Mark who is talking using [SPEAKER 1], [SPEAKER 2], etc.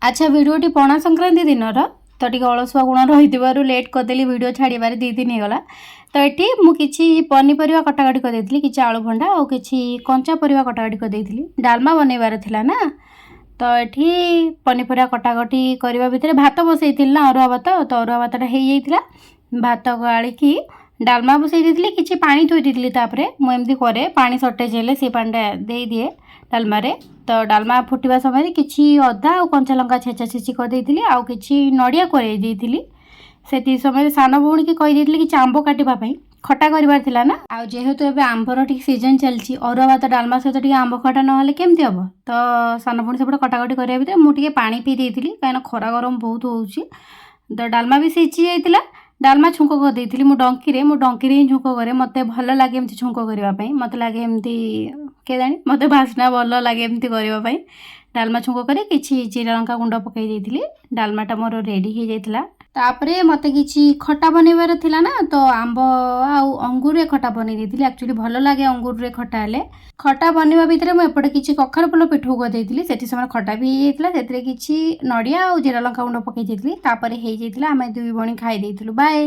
[SPEAKER 1] ଆଚ୍ଛା, ଭିଡ଼ିଓଟି ପଣା ସଂକ୍ରାନ୍ତି ଦିନର, ତ ଟିକେ ଅଳସୁଆ ଗୁଣ ରହିଥିବାରୁ ଲେଟ୍ କରିଦେଲି ଭିଡ଼ିଓ ଛାଡ଼ିବାରେ, 2 ଦିନ ହେଇଗଲା। ତ ଏଠି ମୁଁ କିଛି ପନିପରିବା କଟାକଟି କରିଦେଇଥିଲି, କିଛି ଆଳୁ ଭଣ୍ଡା ଆଉ କିଛି କଞ୍ଚା ପରିବା କଟାକଟି କରିଦେଇଥିଲି। ଡାଲମା ବନେଇବାର ଥିଲା ନା। ତ ଏଠି ପନିପରିବା କଟାକଟି କରିବା ଭିତରେ ଭାତ ବସେଇଥିଲି ନା, ଅରୁଆ ଭାତ। ତ ଅରୁଆ ଭାତଟା ହେଇଯାଇଥିଲା। ଭାତ ଗାଳିକି ଡାଲମା ବସେଇ ଦେଇଥିଲି, କିଛି ପାଣି ଥୋଇ ଦେଇଥିଲି। ତାପରେ ମୁଁ ଏମିତି କରେ, ପାଣି ସର୍ଟେଜ୍ ହେଲେ ସେ ପାଣିଟା ଦେଇଦିଏ ଡାଲମାରେ। ତ ଡାଲମା ଫୁଟିବା ସମୟରେ କିଛି ଅଦା ଆଉ କଞ୍ଚା ଲଙ୍କା ଛେଚା ଛେଚି କରିଦେଇଥିଲି ଆଉ କିଛି ନଡ଼ିଆ କୋରେଇ ଦେଇଥିଲି। ସେତିକି ସମୟରେ ସାନ ଭଉଣୀକି କହିଦେଇଥିଲି କିଛି ଆମ୍ବ କାଟିବା ପାଇଁ, ଖଟା କରିବାର ଥିଲା ନା। ଆଉ ଯେହେତୁ ଏବେ ଆମ୍ବର ଟିକେ ସିଜନ୍ ଚାଲିଛି, ଅରୁଆ ଭାତ ଡାଲମା ସହିତ ଟିକେ ଆମ୍ବ ଖଟା ନହେଲେ କେମିତି ହେବ? ତ ସାନ ଭଉଣୀ ସେପଟେ କଟାକଟି କରିବା ଭିତରେ ମୁଁ ଟିକେ ପାଣି ପିଇ ଦେଇଥିଲି, କାହିଁକିନା ଖରା ଗରମ ବହୁତ ହେଉଛି। ତ ଡାଲମା ବି ସିଝି ଯାଇଥିଲା। ଡାଲମା ଛୁଙ୍କ କରିଦେଇଥିଲି ମୁଁ ଡଙ୍କିରେ। ମୁଁ ଡଙ୍କିରେ ହିଁ ଛୁଙ୍କ କରେ। ମୋତେ ଭଲ ଲାଗେ ଏମିତି ଛୁଙ୍କ କରିବା ପାଇଁ। ମୋତେ ଲାଗେ ଏମିତି, କେଜାଣି, ମୋତେ ବାସ୍ନା ଭଲ ଲାଗେ ଏମିତି କରିବା ପାଇଁ। ଡାଲମା ଛୁଙ୍କ କରି କିଛି ଜିରା ଲଙ୍କା ଗୁଣ୍ଡ ପକାଇ ଦେଇଥିଲି। ଡାଲମାଟା ମୋର ରେଡ଼ି ହେଇଯାଇଥିଲା। ତାପରେ ମୋତେ କିଛି ଖଟା ବନେଇବାର ଥିଲା ନା, ତ ଆମ୍ବ ଆଉ ଅଙ୍ଗୁରରେ ଖଟା ବନେଇ ଦେଇଥିଲି। ଆକ୍ଚୁଆଲି ଭଲ ଲାଗେ ଅଙ୍ଗୁରରେ ଖଟା ହେଲେ। ଖଟା ବନେଇବା ଭିତରେ ମୁଁ ଏପଟେ କିଛି କଖାରୁ ଫୁଲ ପିଠଉ କରିଦେଇଥିଲି। ସେଠି ସମୟରେ ଖଟା ବି ହେଇଯାଇଥିଲା। ସେଥିରେ କିଛି ନଡ଼ିଆ ଆଉ ଜିରା ଲଙ୍କା ଗୁଣ୍ଡ ପକାଇ ଦେଇଥିଲି। ତାପରେ ହେଇଯାଇଥିଲା, ଆମେ ଦୁଇ ଭଉଣୀ ଖାଇ ଦେଇଥିଲୁ। ବାଏ।